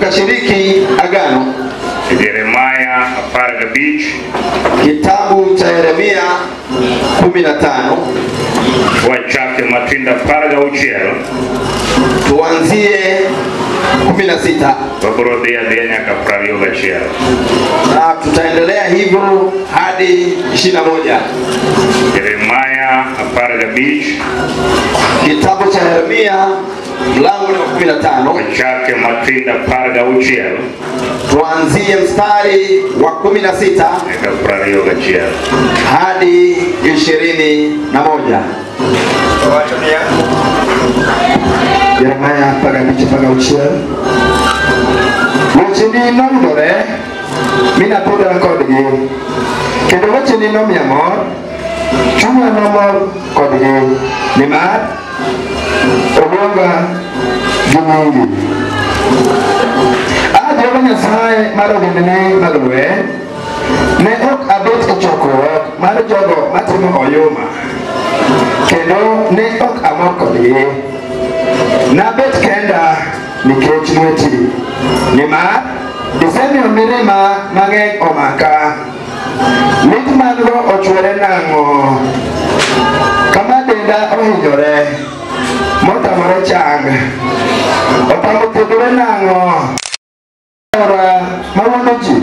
tukashiriki agano. Yeremia 15, Kitabu cha Yeremia 15, wachake matindo 16, tuanzie 16 wabiro dhi adhiya nyaka 21. na tutaendelea hivyo hadi 21. Yeremia 15, Kitabu cha Yeremia mlango wa 15, wachake matindo 16 tuanzie mstari wa 16 nyaka 21. hadi 21. Yeremia 15:16. Wecheni noyudore mi napidhora kodgi, kendo wecheni nomiya mor, chunya nomor kodgi, nimar oluonga gi nyingi. A Jehova Nyasaye mar ogendini mag lweny, ne ok abet e chokruok mar jogo matimo oyuma, kendo ne ok amor kodgi. Nabet kenda nikech lweti, nimar isemiyo mirima mang'eny omaka. Lit man-go ochwere nang'o? Kama denda ohinyore, motamore chang, otamo thiedhore nang'o? Aora mawuondo ji,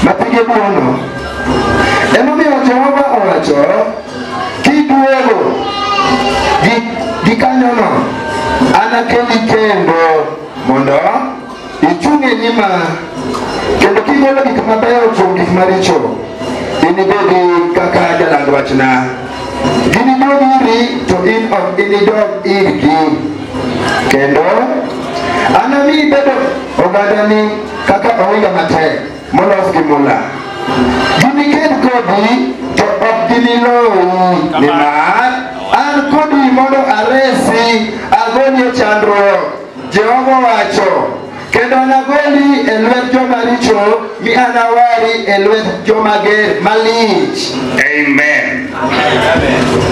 ma pige buono. Emomiyo Jehova owacho, kiduogo gi kanyono, anakeli kendo mondo ichung' e nyima, kendo kigolo gik mabeyo kuom gik maricho, inibedi kaka jaland wachna. Giniduog iri, to in ok inidog irgi. Kendo anami bedo ogandani kaka ohinga matek molos gi mula. Giniked kodi, to ok giniloyi, nimar an kodi mondo aresi, agoli e chandruok, Jehova owacho. Kendo anagoli e lwet joma richo, mi anawari e lwet joma ger malich. Amen.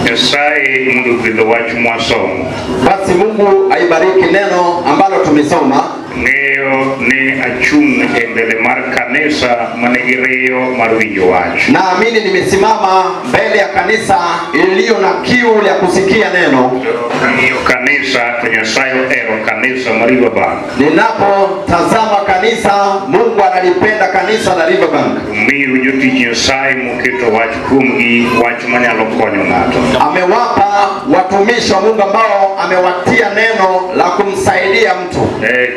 Nyasaye mondo ogwedh wach mwasomo. Basi Mungu aibariki neno ambalo tumesoma. Ng'eyo ni achung' e mbele mar kanisa manigi riyo mar winjo wach. Naamini nimesimama mbele ya kanisa iliyo na kiu ya kusikia neno. To kang'iyo kanisa to Nyasaye ohero kanisa mar Riverbank. Ninapotazama kanisa, Mungu analipenda kanisa la Riverbank. Omiyo jotich Nyasaye moketo wach kuomgi, wach manyalo konyo ng'ato. Amewapa watumishi wa Mungu ambao amewatia neno la kumsaidia mtu.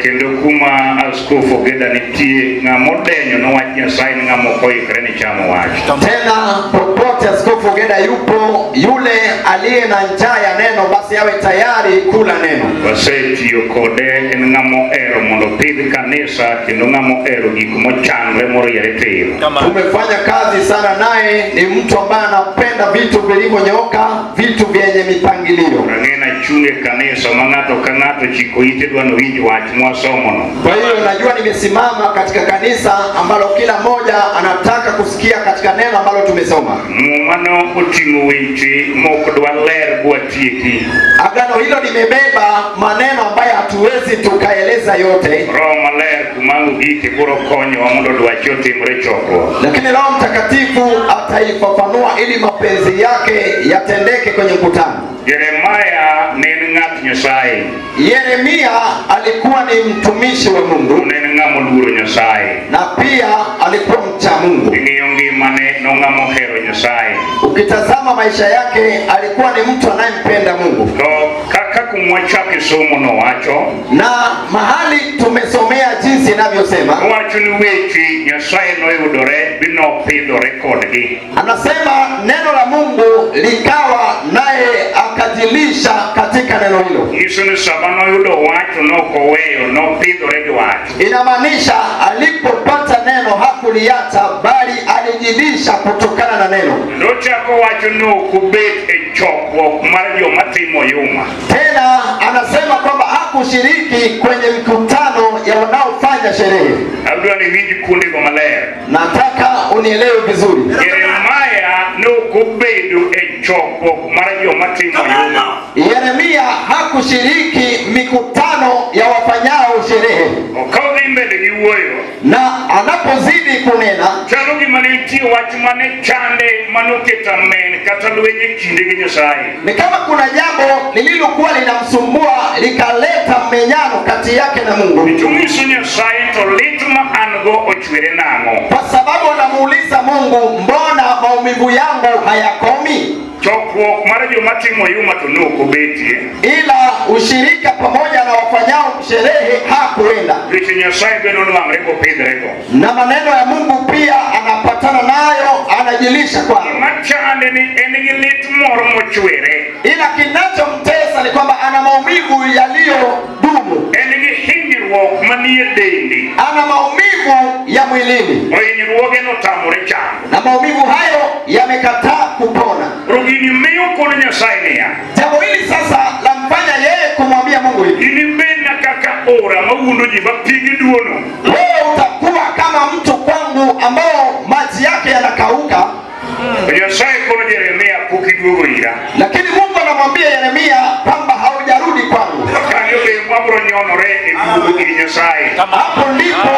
Kendo kuma askofu Ogeda nitie, ng'ama odenyo ne wach Nyasaye ni ng'ama ok oikre ni chamo wach. Tena popote Askofu Ogeda yupo, yule aliye na njaa ya neno basi awe tayari kula neno. Wasetiyo kode en ng'ama ohero mondo opidh kanisa kendo ng'ama ohero gik mochanre moriere tir. Tumefanya kazi sana naye, ni mtu ambaye anapenda vitu vilivyonyooka, vitu vyenye mipangilio. Ang'e nachung' e kanisa ma ng'ato ka ng'ato chiko ite dwa nowinj wach mwasomono. Kwa hiyo najua nimesimama katika kanisa ambalo kila mmoja anataka kusikia katika neno ambalo tumesoma. Mumano oting'o weche mok dwa ler bwatieki. Agano hilo limebeba maneno ambayo hatuwezi tukaeleza yote, Roho Maler kuma ogike biro konyowa mondo dwache otimre chokruok. lakini Roho Mtakatifu ataifafanua ili mapenzi yake yatendeke kwenye mkutano. Jeremaya ne en ng'at Nyasaye, Yeremia alikuwa ni mtumishi wa Mungu ne en ng'ama oluoro Nyasaye. na pia alikuwa mcha Mungu. Ing'iyo ngimane nong'ama ohero Nyasaye. Ukitazama maisha yake, alikuwa ni mtu anayempenda Mungu. To kaka kumwachake somo nowacho, Na mahali tumesomea jinsi inavyosema, owacho ni weche Nyasaye noyudore bi nopidhore kodgi. anasema neno la Mungu likawa naye akajilisha katika neno hilo. Nyiso ni sama noyudo wach to nok oweyo, nopidhore gi wach. Inamaanisha alipopata neno hakuliacha, bali alijilisha kutokana na neno. Nochako wacho ni ok obet e chokruok mar joma timo yuma. Tena anasema kwamba hakushiriki kwenye mikutano ya wanaofanya sherehe. Adwa ni iwinj kuondego maler. Nataka unielewe vizuri. Jeremaya ne ok obedo e chokruok mar joma timo yuma. Yeremia hakushiriki mikutano ya wafanyao sherehe. Ka odhi mbele gi wuoyo Na anapozidi kunena, chalo gima ne nitie wach mane chande manoketo amen kata lweny e kinde gi Nyasaye. Ni kama kuna jambo lililokuwa linamsumbua likaleta mmenyano kati yake na Mungu, To ng'iso Nyasaye to lit ma an go ochwere nang'o. Kwa sababu anamuuliza Mungu, mbona maumivu yangu hayakomi? Chokruok mar joma timo yuma to ne ok obetie. Ila ushirika pamoja na wafanyao sherehe hakuenda. Weche Nyasaye be nonwang're mopidhrego. Na maneno ya Mungu pia anapatana nayo, anajilisha kwayo. Gima chande ni en gi lit moro mochwere. Ila kinachomtesa ni kwamba ana maumivu yaliyodumu, En gi hinyruok manie dende. Ana maumivu ya mwilini, To hinyruoge notamore chango. na maumivu hayo yamekataa kupona. Koro gini miyo kono Nyasaye niya, Jambo hili sasa lamfanya yeye kumwambia Mungu hivi, inibedna kaka ora mawuondo ji ma pigi duono. wewe utakuwa kama mto kwangu ambao maji yake yanakauka. To Nyasaye kono Jeremia pok iduogo ira. Lakini Mungu anamwambia Yeremia kwamba haujarudi kwangu. Kanyo be wabiro nyonore e duogo ir Nyasaye. Hapo ndipo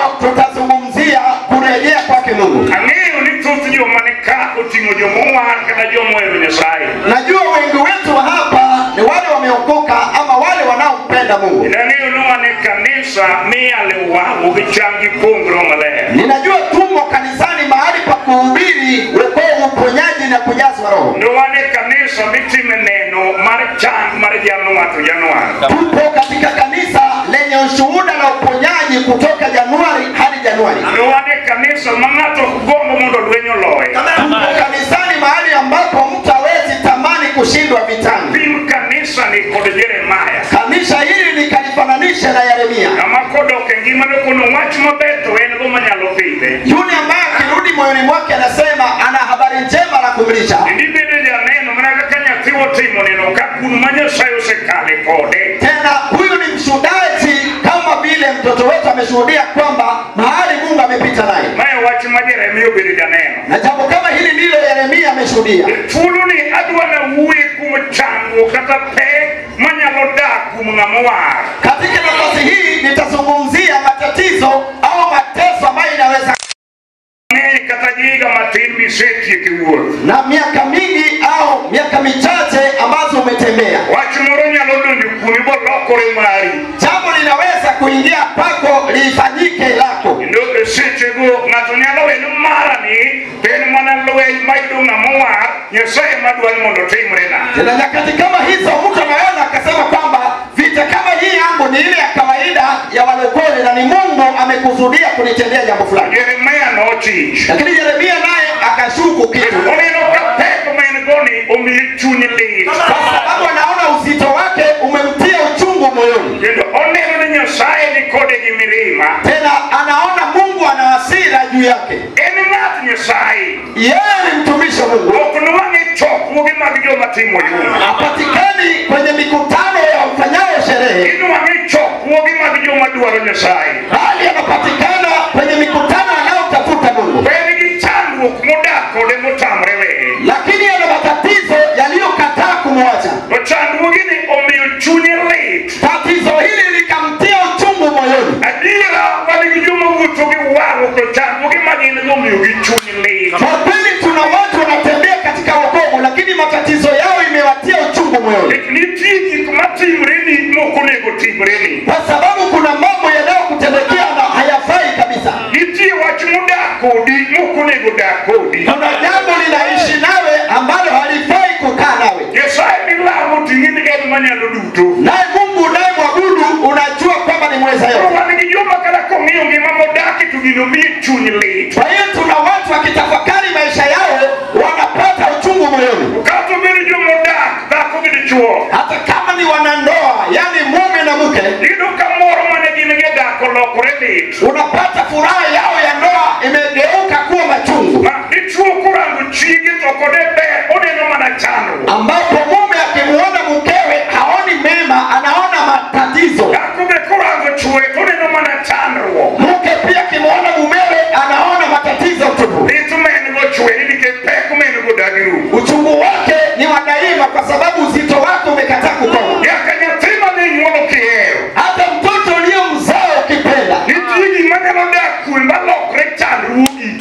tutazungumzia kurejea kwake Mungu. Ang'eyo ni thoth joma ni ka oting'o jomowar kata jomohero Nyasaye. Najua wengi wetu hapa ni wale wameokoka ama wale wanaompenda Mungu. Kendo ang'eyo ni wan e kanisa miyale wang'o gi cham gi pong Roho Maler. Ninajua tumo kanisani mahali pa kuhubiri wokovu, uponyaji na kujazwa Roho. Kendo wan e kanisa mitime neno mar chang mar Januar to Januar. Tupo katika kanisa lenye ushuhuda na uponyaji kutoka Januari hadi Januari. Kendo wan e kanisa ma ng'ato ok gombo mondo lweny oloye. Tupo kanisani mahali ambapo mtu hawezi tamani kushindwa vitani. Pim kanisa ni kod Jeremaya. Kanisa hili likalifananisha na Yeremia, Ng'ama kodok e ngimane kono wach maber to en go manyalo pidhe. yule ambaye akirudi moyoni mwake anasema ana habari njema la kumlisha. Kendo ibedo janeno mana kaka nyathi otimo neno ka kun ma Nyasaye osekale kode. Tena huyu ni mshuhudaji kama vile mtoto wetu ameshuhudia kwamba mahali Mungu amepita naye, Mae wach ma Jeremia obedo janeno. na jambo kama hili ndilo Yeremia ameshuhudia. Thuolo ni adwa nawuoye kuom chandruok kata pek manyalo dak kuom ng'ama owar. Katika nafasi hii nitazungumzia matatizo au mateso ambayo inaweza Ng'eny kata gi higa matin misetieko e wuoth. na miaka mingi au miaka michache ambazo umetembea. Wach moro nyalo donjo kuomi bolokore mari. Jambo linaweza kuingia kwako lifanyike lako. Kendo e sechego ng'ato nyalo we ni marani to en mana lweny mayudo ng'ama owar, Nyasaye madwa ni mondo otimre na. Tena nyakati kama hizo mtu anaweza akasema kwamba vita kama hii yangu ni ile ya kawaida ya walokole na ni Mungu amekusudia kunitendea jambo fulani. Jeremia nochich. Lakini Yeremia naye akashuku kitu, Oneno ka pek ma en go ni omiye chuny lit. kwa sababu anaona uzito wake umemtia uchungu moyoni. Kendo oneno ni Nyasaye ni kode gi mirima. Tena anaona Mungu ana hasira juu yake. En ng'at Nyasaye. Yeye ni mtumishi wa Mungu, Ok nwang'e chokruoge mag joma timo yuma. hapatikani kwenye mikutano ya wafanyao sherehe, Inwang'e chokruoge mag joma dwaro Nyasaye. bali anapatikana kwenye mikutano anayotafuta Mungu. To en gi chandruok modak kode motamre weye. Lakini ana matatizo yaliyokataa kumwacha. To chandruogeni omiyo chunye lit. Tatizo hili likamtia uchungu moyoni. Adiera wan gi joma wuotho gi warruok to chandruoge ma gin go omiyogi chuny lit. Kwa kweli tuna watu wanatembea katika wokovu, lakini matatizo yao imewatia uchungu moyoni, Nitie gik matimreni mok onego timreni. kwa sababu kuna mambo yanayokutendekea na hayafai kabisa. Nitie wach modak kodi mok onego dak kodi. Kuna jambo linaishi nawe ambalo halifai kukaa nawe, Nyasaye milamo ting'e ni en manyalo duto. naye Mungu unayemwabudu unajua kwamba ni mweza Koro yote. wan gi joma kata kong'iyo ngima modaki to gino miye chuny lit. Kwa hiyo tuna watu wakitafakari maisha yao wanapata uchungu moyoni, Kata obedo jomodak, dhako gi dichuo. hata kama ni wanandoa, yani mume na mke, Iyudo ka mor mane gin gi dak olokore lit. unapata furaha yao ya ndoa imegeuka kuwa machungu, Ma dichuo korango chiege to ok one ber, oneno mana chandruok. ambapo mume akimuona mkewe haoni mema, anaona matatizo. Dhako be korango chuore to oneno mana chandruok. Mke pia akimuona mumewe anaona matatizo tupu. Lit ma en go chwere nikech pek ma en go dagi rumo. Uchungu wake ni wa daima, kwa sababu uzito wake umekataa kukoma. Nyaka nyathi mane inyuolo kihero, Hata mtoto uliyomzaa ukipenda, nitie gima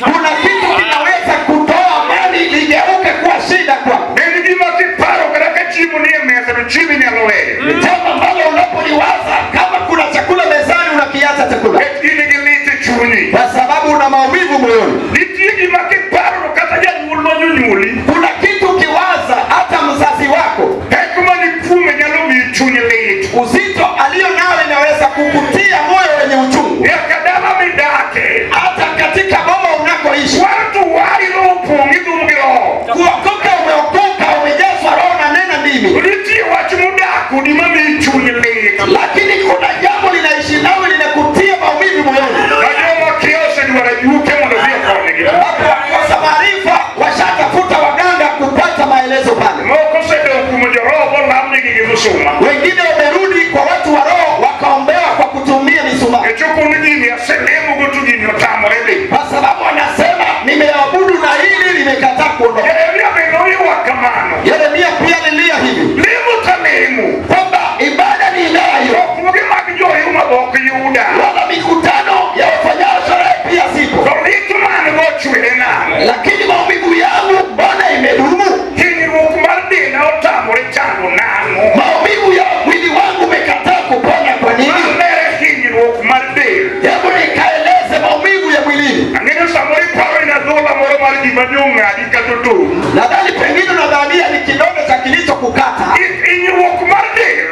Kuna kitu kinaweza kutoa amani ligeuke kuwa shida kwako. En gima kiparo kata ka chiemo nie mesa to chiemo inyalo weyo. Ni jambo ambalo unapoliwaza, kama kuna chakula mezani unakiacha chakula, Nikech in gi lit e chunyi. kwa sababu una maumivu moyoni. Nitie gima kiparo to kata janyuol manyonyuoli, Kuna kitu ukiwaza, hata mzazi wako, pek mani kuome nyalo miyo chuny lit. uzito aliyo nayo inaweza kukutia moyo wenye uchungu. Nyaka dala midake, Hata katika boma unakoishi, war to wari roho opong' idhum gi roho. kuokoka, umeokoka, umejazwa Roho na nena ndimi, Nitie wach modak odi mamiyi chuny lit. lakini kuna jambo linaishi nawe linakutia maumivu moyoni. Ma joma kia osedwaro ajuoke mondo odhi okonygi. Watu wakosa maarifa, washatafuta waganga kupata maelezo pale. Moko osedong' kuom joroho molamnegi gi musuma. Wengine wamerudi kwa watu wa roho wakaombewa kwa kutumia mishumaa, Gichopo ni gini aselemogo to gini otamore dhi. kwa sababu wanasema nimeabudu na hili limekataa kuondoka. Jeremia be noywak kamano. Yeremia pia alilia hivi Lemo ka lemo. kwamba ibada ni inayo, Chokruoge mag joyuma be ok yuda. wala mikutano ya wafanyao sherehe pia sipo, To lit man go chwere nang'o? lakini maumivu yangu mbona imedumu? Hinyruok mar denda otamore chango nang'o? Maumivu ya mwili wangu umekataa kupona kwa nini? Malere hinyruok mar del. Hebu nikaeleze maumivu ya mwilini. Ang'eyo samoro iparo ni adhola moro mar gima ne ong'adi kata otong'. Nadhani pengine unadhania ni kidonda cha kilichokukata, Hinyruok mar del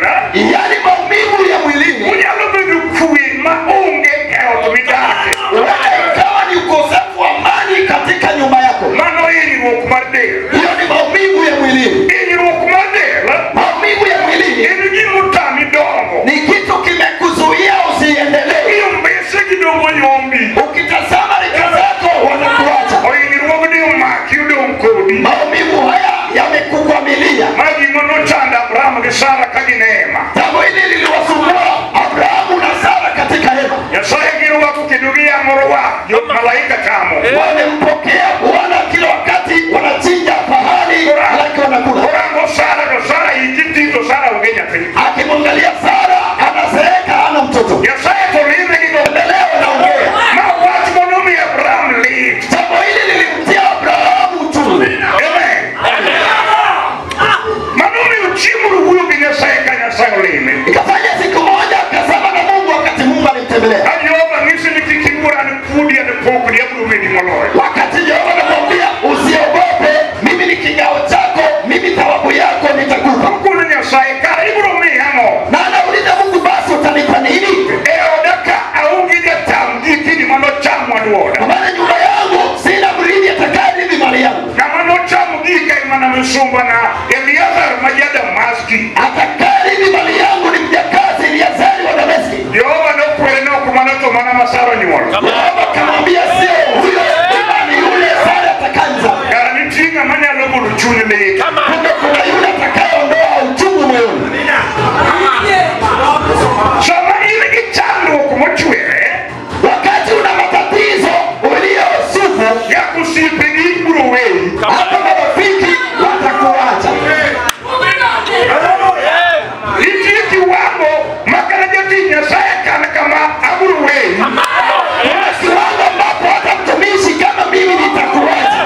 yaani maumivu ya mwilini onyalo bedo kwe ma onge e ot midake. huenda ikawa ni ukosefu wa amani katika nyumba yako. Mano hinyruok mar del. Hiyo ni maumivu ya mwilini. Hinyruok mar del Maumivu ya mwilini en gima otami dongo. ni kitu kimekuzuia usiendelee. Iyo mbese gi dongo yombi. Ukitazama rika zako wanakuacha. To hinyruogni omaki odong' kodi. Maumivu haya yamekukwamilia. Ma gima nochando Abraham gi Sara ka gin e hema. Jambo hili liliwasumbua Abrahamu na Sara katika hema. Nyasaye girwako kendo giyang'o rwath, jo malaika chamo. Wamempokea Bwana kila wakati, wanachinja fahali laki wanakula. Orango Sara to Sara iti ti to Sara onge nyathi. Akimwangalia Sara anazeeka, hana mtoto. Nyasaye to lime gi go. Endelea, wanaongea. Ma wach monomiyo Abraham lit. Jambo hili lilimtia Abrahamu uchungu. Amen. Manomiyo chiemo wuoyo gi Nyasaye ka Nyasaye olime. Ikafanya siku moja akasema na Mungu wakati Mungu alimtembelea. Ka Jehova nyisi ni kik iluor an kudi an pokni abiro medi moloyo. Wakati Jehova anamwambia usiogope, mimi ni kigao chako, mimi thawabu yako nitakupa. Okono Nyasaye kara ibiro miya ang'o? Na anauliza Mungu, basi utanipa nini? E oda ka aonge jatam gikini manocham mwandu oda. Kwa maana nyumba yangu sina mrithi atakayerithi mali yangu. Ng'ama nocham gika en mana misumbana Eliezer ma ja-Damaski. Atakayerithi mali yangu ni mjakazi Eliezeri wa Dameski. Jehova nokwere ni ok mano to mana ma Sara onyuolo. Jehova akamwambia sio huyo, ila ni yule Sara atakayemzaa. Kara nitie ng'ama nyalo golo chuny lit. Kumbe kuna yule atakayeondoa uchungu moyoni. Sama in gi chandruok mochwere, Wakati una matatizo uliyosufu, nyaka osiepegi biro weyi. hata marafiki watakuacha. Nitie kiwango ma kata jatich Nyasaye kan kama abiro weyi. Kuna kiwango ambapo hata mtumishi kama mimi nitakuacha.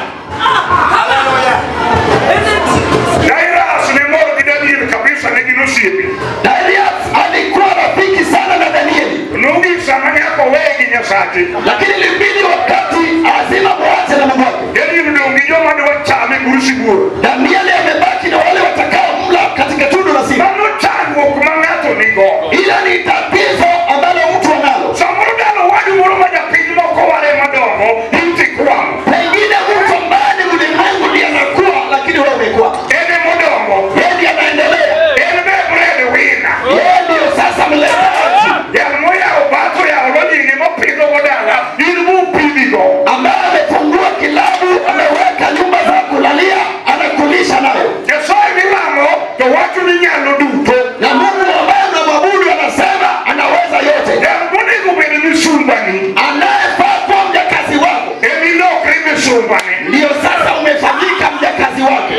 Jairus ne mor gi Daniel kabisa ne gin osiepe. Darius alikuwa rafiki sana na Danieli, Nogik sama nyaka oweye gi Nyasache. lakini ilibidi wakati azima muache na Mungu wake. Daniel odong' gi joma dwa chame bur sibuor. Danieli amebaki na wale watakao mla katika tundu la simba. Mano chandruok ma ng'ato nigo. Ila ni tatizo ambalo mtu analo. Samoro dala wadu moro ma japiny moko ware madongo, in to ikwamo. Pengine mtu ambaye ni mlimwengu ndiye anakuwa, lakini wewe umekuwa. En emodongo, Yeye ndiye anaendelea, en be bread winner. yeye ndiyo sasa mletaji Jal moyawo bath oyawo lojinge mopidhogo dala, in mupidhigo. ambaye amefungua kilabu, ameweka nyumba za kulalia, anakulisha nayo. Nyasaye milamo to wacho ni nyalo duto. Na Mungu ambaye unamwabudu anasema anaweza yote. Jal monego bed misumbani, Anayefaa kuwa mjakazi wako emilokri misumbani. ndiyo sasa umefanyika mjakazi wake.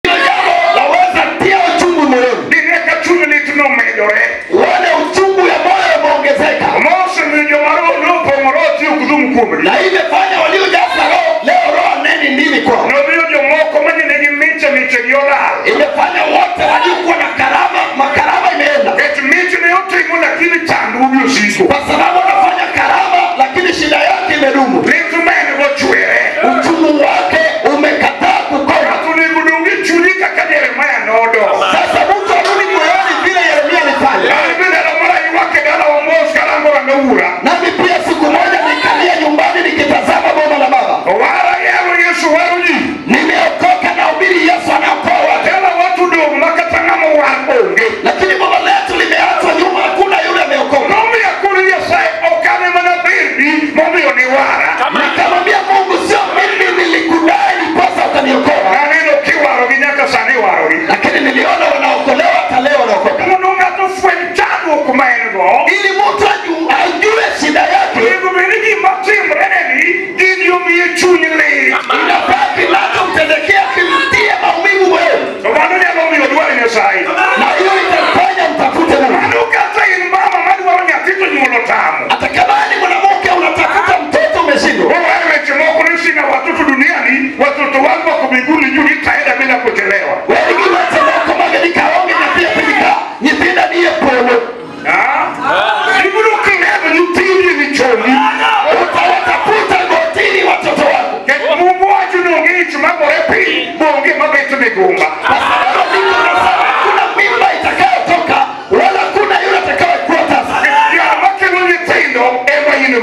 Hilo jambo laweza tia uchungu moyoni. Dine ka chuny lit nomedore. Uone uchungu ya moyo umeongezeka, Mosemiyo joma roho nopong'o roho tiyo ok dhum kuomgi. na imefanya walio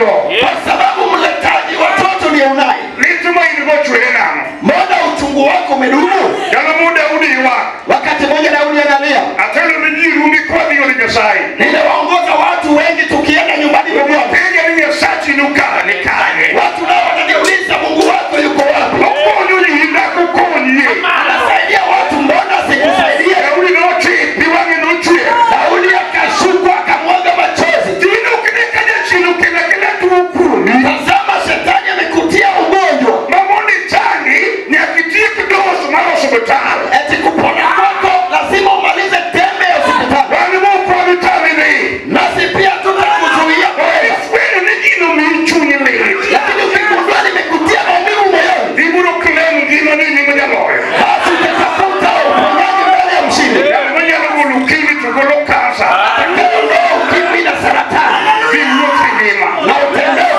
go. Kwa sababu mletaji watoto ni unaye. Lituma inigo chwere nang'o? Mbona uchungu wako umedumu? Ndalo mo Daudi ywak. Wakati mmoja Daudi analia, Atelo ne ji rumbi kodhi od Nyasaye. ninawaongoza watu wengi tukienda nyumbani kwa Bwana. Penja ni Nyasachi nukane kanye. Watu nao wananiuliza Mungu wako yuko wapi? Okonyo ji dak okonyie. Anasaidia watu, mbona sikusaidie? Daudi nochik, pi wang'e nochwer. Daudi akashukwa akamwaga machozi. Tinde ok ne ka jachien okelo akela tuo kuomi. Tazama, shetani amekutia ugonjwa, Ma mondo ichangi nyaka itiek dos mar osiptal. eti kupona kwako lazima umalize tembe ya hospitali. Wan mok wadhi tami dhi. Nasi pia tutakuzuia kwenda, Ifwenyo ni gino miyi chuny lit. lakini ukigundua nimekutia maumivu moyoni, Ibiro claim ngimani e nyim jaloyo. basi utatafuta uponyaji mbele ya mshindi Jal manyalo golo ukimwi to golo kansa. atakayeondoa ukimwi na saratani Dhi wuoth e ngima. na utembee.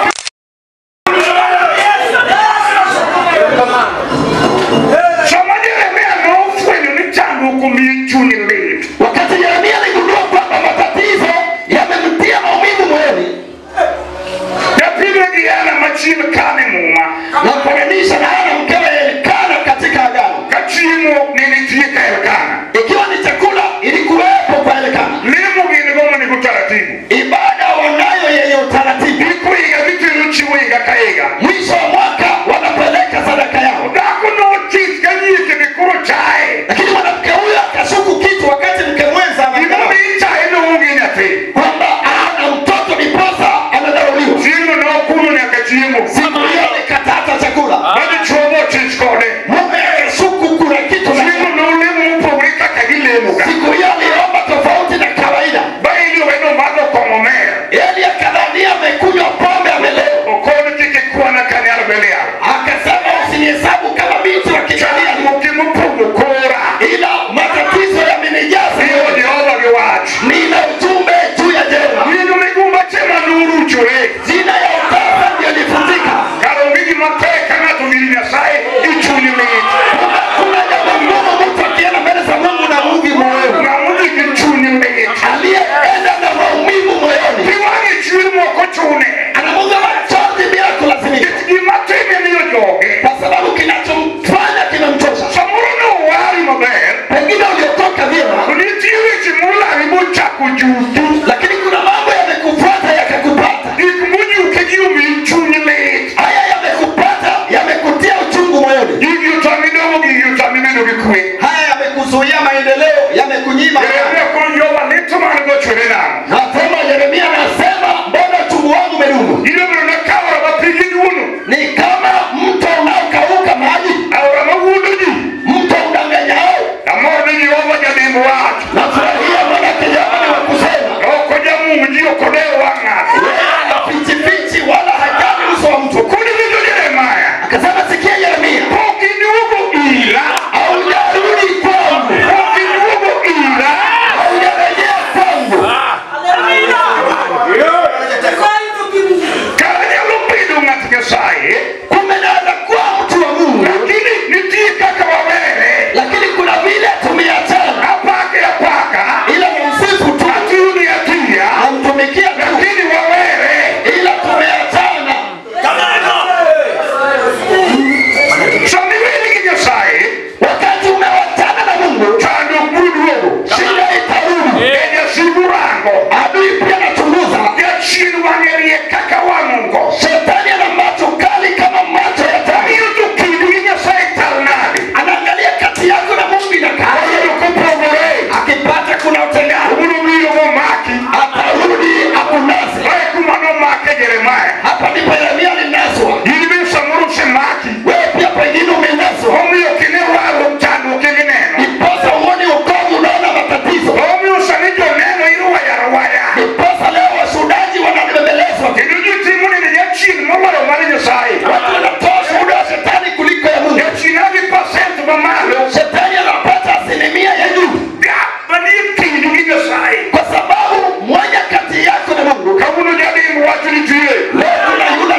Sama Jeremia nofwenyo ni chandruok omiye chuny lit. Wakati Yeremia aligundua kwamba matatizo yamemtia maumivu moyoni, Japime gi Ana machien kane muma. na kufananisha na Hana mkewe Elikana katika agano, Ka chiemo ne nitie ka Elkana. ikiwa ni chakula ilikuwepo kwa Elikana, Lemo gin go manigi utaratibu. ibada wanayo yenye utaratibu. Giko higa gitero chiwo higa ka higa. Mwisho wa mwaka wanapeleka sadaka yao, Dhako nochich ka nyieke be koro chaye. lakini mwanamke huyo akashuku kitu wakati mke mwenza anadharau Gimomiyo ichaye noonge nyathi. kwamba ana mtoto ndiposa anadharauliwa. Chieng'no nokuno nyaka chiemo. Siku hiyo alikatata chakula, Ma dichuo bochich kode. mume akashuku kuna kitu na Chieng'no nolemo mopogore kaka gilemoga. siku hiyo aliomba tofauti na kawaida. Ba Eli owe nomadho kong'o mer. Eli akadhania amekunywa pombe amelewa, Okone kik ikwana ka nyar Belial. akasema usinihesabu kama binti wa Kibeliali, Chandruok emopogo kora. ila matatizo yamenijaza. Miyo Jehova gi wach. Nina ujumbe juu ya Jehova, Nying migumba che manoruchore. jina ya utasa ndiyo ilifutika. Kar onge gima tek ka ng'ato winjo Nyasaye gi chuny lit. Kuna jambo ngumu mtu akienda mbele za Mungu na maumivu moyoni, Ng'ama odhi gi chuny lit. aliyeenda na maumivu moyoni Pi wang'e chwer mok ochune. anamwaga machozi bila kulazimika, Nikech gima time miyo joge. kwa sababu kinachomfanya kinamchosha. Samoro nowari maber. Pengine uliotoka vyema, To nitie weche molari mochako juki. lakini kuna mambo yamekufuata yakakupata. Gik mojuke gi omiyi chuny lit. Haya yamekupata, yamekutia uchungu moyoni. Gigi otami dongo, gigi otami bedo gi kwe. Haya yamekuzuia maendeleo, yamekunyima. Jeremia koro Jehova lit man go chwere nang'o? Nasema Yeremia anasema, mbona uchungu wangu umedumu? Gino bedo na ka aora ma pigi duono. Ni kama mto unaokauka maji, Aora ma wuondo ji. mto udanganyao. Amor ni Jehova jadimb wach. Nafurahia maana Jehova ni wa kusema, Ok ojamung ji, ok odew wang' ng'ato. yeye hafichifichi wala hajali uso wa mtu. Koro iwinjo Jeremia. Akasema, sikia Yeremia, Pok iduogo ira. haujarudi kwangu, Pok iduogo ira. haujarejea kwangu. Kara nyalo bedo ng'at Nyasaye. Kumbe naweza kuwa mtu wa Mungu, Lakini nitie kaka wawere. lakini kuna vile tumeachana, Apake apaka. ila ni msifu tu, Atiyoni atiya. namtumikia tu, Lakini wawere. ila tumeachana. Sama iweri gi Nyasaye, Wakati umewachana na Mungu, chandruok biro duogo. shida itarudi. E jasigu rango. Adui pia anachunguza. Jachien wang'e riek kaka wang' ongo. Shetani ana macho kali kama macho ya tai, Miyo to kindu gi Nyasaye chal nade? anaangalia kati yako na Mungu inakaa. Oyudo kopogore. Akipata kuna utengano, Obiro biro momaki. atarudi akunase. Mae kuma nomake Jeremia. Hapa ndipo Yeremia alinaswa. In be samoro osemaki. Wewe pia pengine umenaswa, Omiyo ok ine warruok chandruok ema ineno. ndiposa uone ukovu, unaona matatizo, Omiyo sani joneno irwaya arwaya. ndiposa leo washuhudaji wanabembelezwa. Kendo ji timo nene jachien moloyo mar Nyasaye. Watu wanatoa shuhuda wa shetani kuliko ya Mungu. Jachien nigi pasent mamalo. Shetani anapata asilimia ya juu, Gap manie kindu gi Nyasaye. kwa sababu mwanya kati yako na Mungu. Kawuono jadimb wach nitie. Leo kuna yule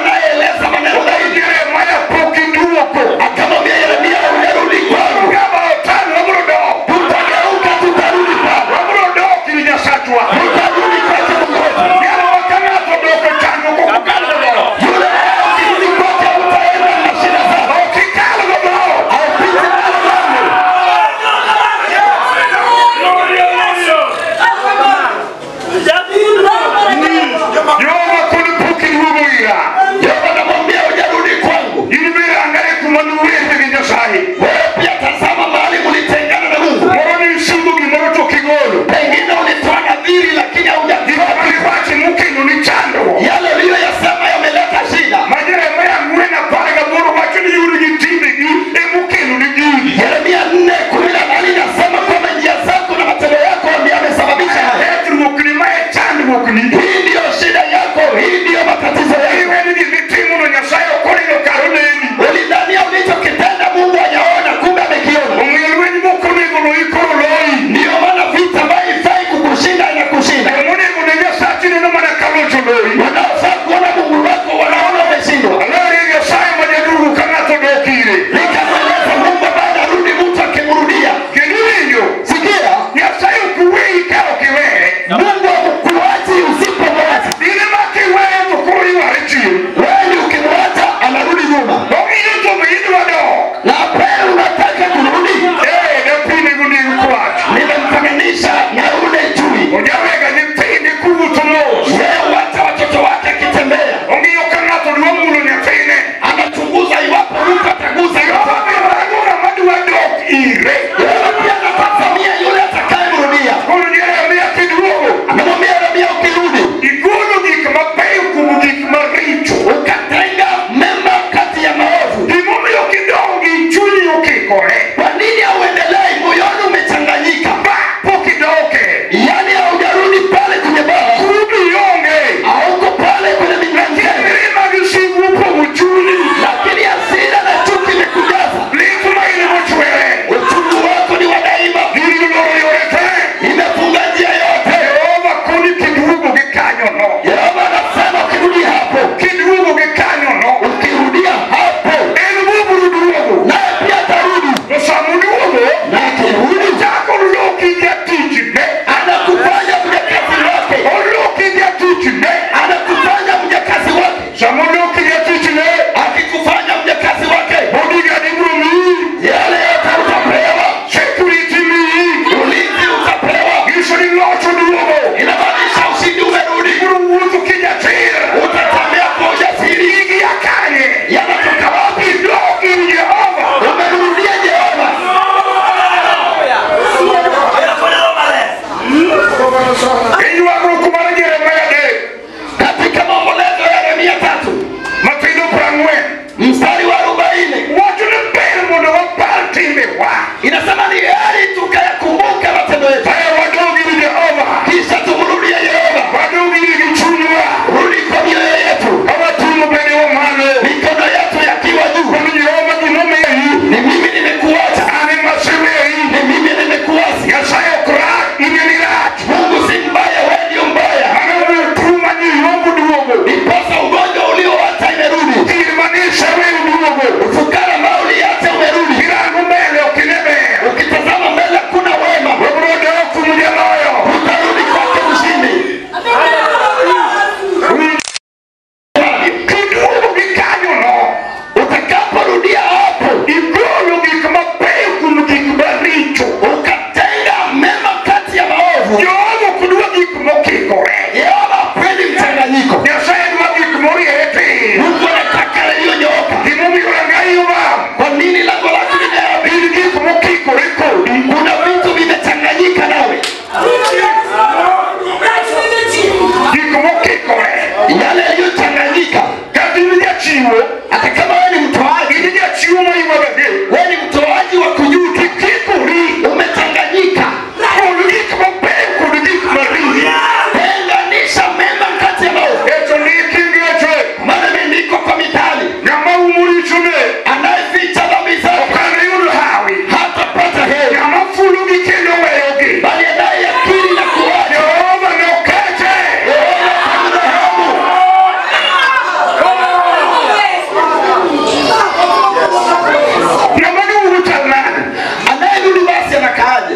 motir. Mungu anataka yaliyonyooka. Gimomiyo rang'ayi obam. Kwa nini lango lako limeharibika? In gik mokikore kodi. Kuna vitu vimechanganyika nawe, Gik mokikore. yale yaliyochanganyika. Kata in jachiwo, Hata kama wewe ni mtoaji, in jachiwo maywago ang'e. wewe ni mtoaji wa kujuta, Kikikori. umechanganyika. Gol gik mabeyo kod gik maricho. Tenganisha mema kati ya maovu. Eto ndiki ngeche. Maana imeandikwa kwa mithali, Ng'ama umo richone anayeficha dhambi zake ok anayud hawi. hatapata heri, Ng'ama fulogi kendo weyogi. bali anayeyakiri na kuacha Jehova nokeche. Yehova atamrehemu. Ng'ama duogo chal nade? Anayerudi basi anakaaje?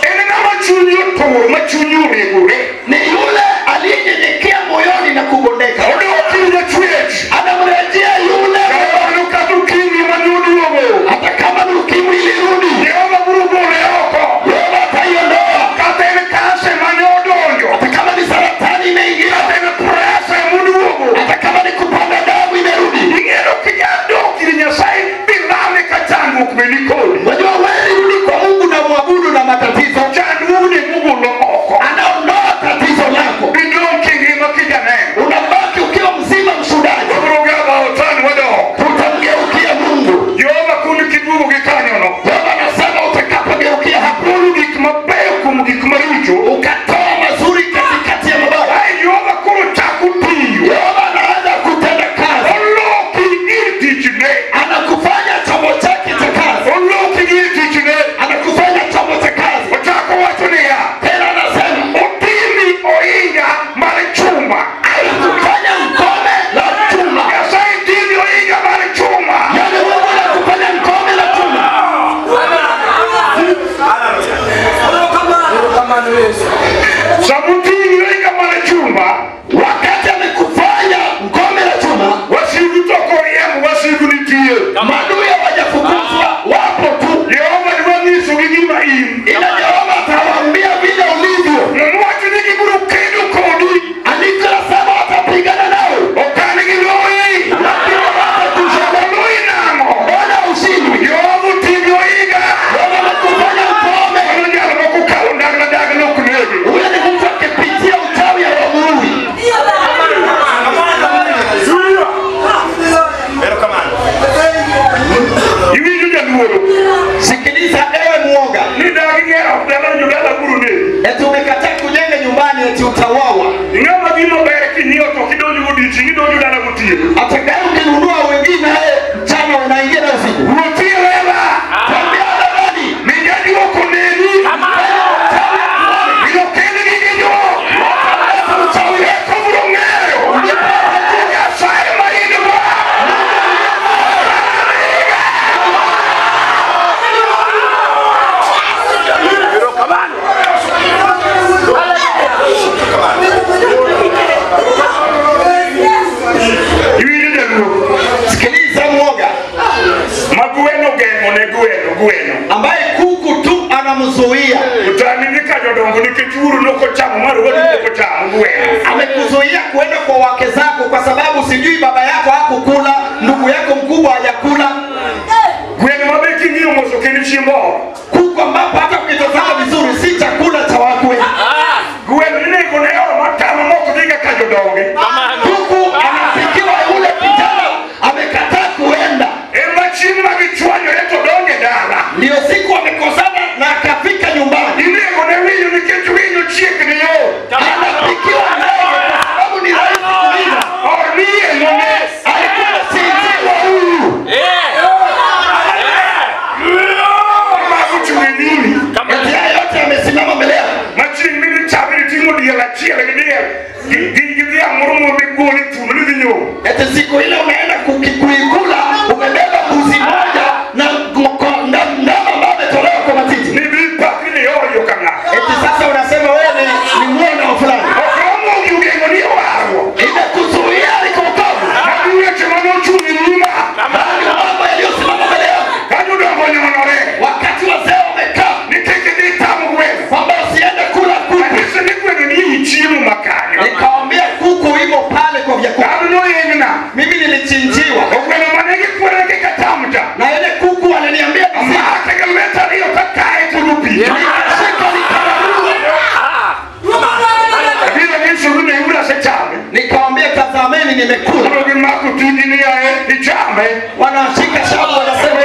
En ng'ama chunye otur, ma chunye oregore. Ni yule aliyenyenyekea moyoni na kubondeka, Odok ir jachwech. anamrejea yule, Jehova nokato ukimwi mane oduogo. hata kama ni ukimwi ilirudi, Jehova biro gole oko. Yehova ataiondoa. Kata en kansa mane odonjo. Hata kama ni saratani imeingia, Kata en presa moduogo. hata kama ni kupanda damu imerudi. Ing'eyo kijadok ir Nyasaye bilame ka chandruok be nikodi. Wajua wewe rudi kwa Mungu na muabudu na matatizo, Chandruogni mogolo oko. anaondoa tatizo lako, Bidong kingima kijaneno. unabaki ukiwa mzima mshuhudaji. Wabiro gaba otan wadok. Tutamgeukia Mungu. Jehova kun kiduogo gi kanyono. Bwana anasema utakapogeukia hapo, Golo gik mabeyo kuom gik maricho. ukatoa mazuri katikati ya mabaya, Ai Jehova koro chako tiyo. Yehova anaanza kutenda kazi, Oloki gir tichne. anakufanya chombo chake cha kazi, Oloki gir tichne. anakufanya chombo cha kazi. Ochako wacho niya. Tena anasema Otimi ohinga mar chuma. alikufanya ngome la chuma, Nyasaye timi ohinga mar chuma. yaani Mungu anakufanya ngome la chuma. Samutimi ohinga mar chuma. Wakati amekufanya ngome la chuma, Wasigu to koriemb wasigu nitie. maadui hawajafukuzwa, wapo tu, Jehova dwa nyisogi gima in. ila Yehova atawaambia vile ulivyo. Muma wacho ni gibiro kedo kodi. Andiko lasema watapigana nawe, Ok an giloyi. lakini hawatakushinda. Oloyi nang'o? Mbona ushindwi? Jehova otimi ohinga. Bwana amekufanya mkome. Mano jal mokokalo ndagla dagla ok negi. Huyo ni mtu akipitia uchawi hawamuui. Iwinjo jaluoro. Sikiliza ewe muoga, Ni dagi ng'ero dala jodala biro negi. eti umekataa kujenga nyumbani, eti utauawa. Ing'ama gima ber kinyiewo to kidonjo godiochieng' idonjo dala gotieno. Atakaye ukinunua wengine mchana unaingia na usiku. Wuothi e lela. Tembea hadharani. Mi jajuok oneni. Biro kelgi gi juok. Eka obiro ng'eyo. Nyasaye ma in go. Iwinjo jaluo. Sikiliza muoga, Ma gweno geng'o ne gweno gweno. ambaye kuku tu anamzuia, Utani ka jodongo nikech wuoro nokochamo mar wadu nokochamo gweno. amekuzuia kuenda kwa wake zako kwa sababu sijui baba yako hakukula, ndugu yako mkubwa hajakula. Gweno ma be king'iyo mos ok en chiemb ot. Kuku ambapo hata ukitazama vizuri si chakula cha watu wengi. Gweno inego ne oro matamo mok dhiga ka jodonge. Kuku anapikiwa yule kijana amekataa kuenda, Ema chieng' ma gichwanyore to donge dala. ndio siku wamekosana na akafika nyumbani, Inego ne winyo nikech winyo chiegni yo. anapikiwa ndege kwa sababu ni rahisi kulinda. Or nieng'o ne. Alikuwa chinjiwa huyu, Mago chung' e nyimi. eti haya yote amesimama mbele yako. Ma chieng' midhi chame niting'o diel achiel gi diel. Gi dhiang' moro migolo e thuno ni dhi nyombo. Eti siku ile umeenda kuikula, umebeba mbuzi moja na ndama ambaye ametolewa kwa matiti. Ni dhi pakri ni yor yo ka ng'ato. Eti sasa unasema wewe ni mwana wa fulani, Ok omogi ogeng'o ni warruok. imekuzuia likokovu, Magi weche mane ochung' e nyima. bali mambo yaliyosimama mbele yako. Ka jodongo onyonore. Wakati wazee wamekaa Ni kik idhi tam gweno. kwamba usiende kula kuku, Anyise ni gweno ni ei chiemo ma kanyo. nikawambia kuku imo pale kwa vyakula. Dhano noyeng'na. Mimi ichame. Wanashika shavu, wanasema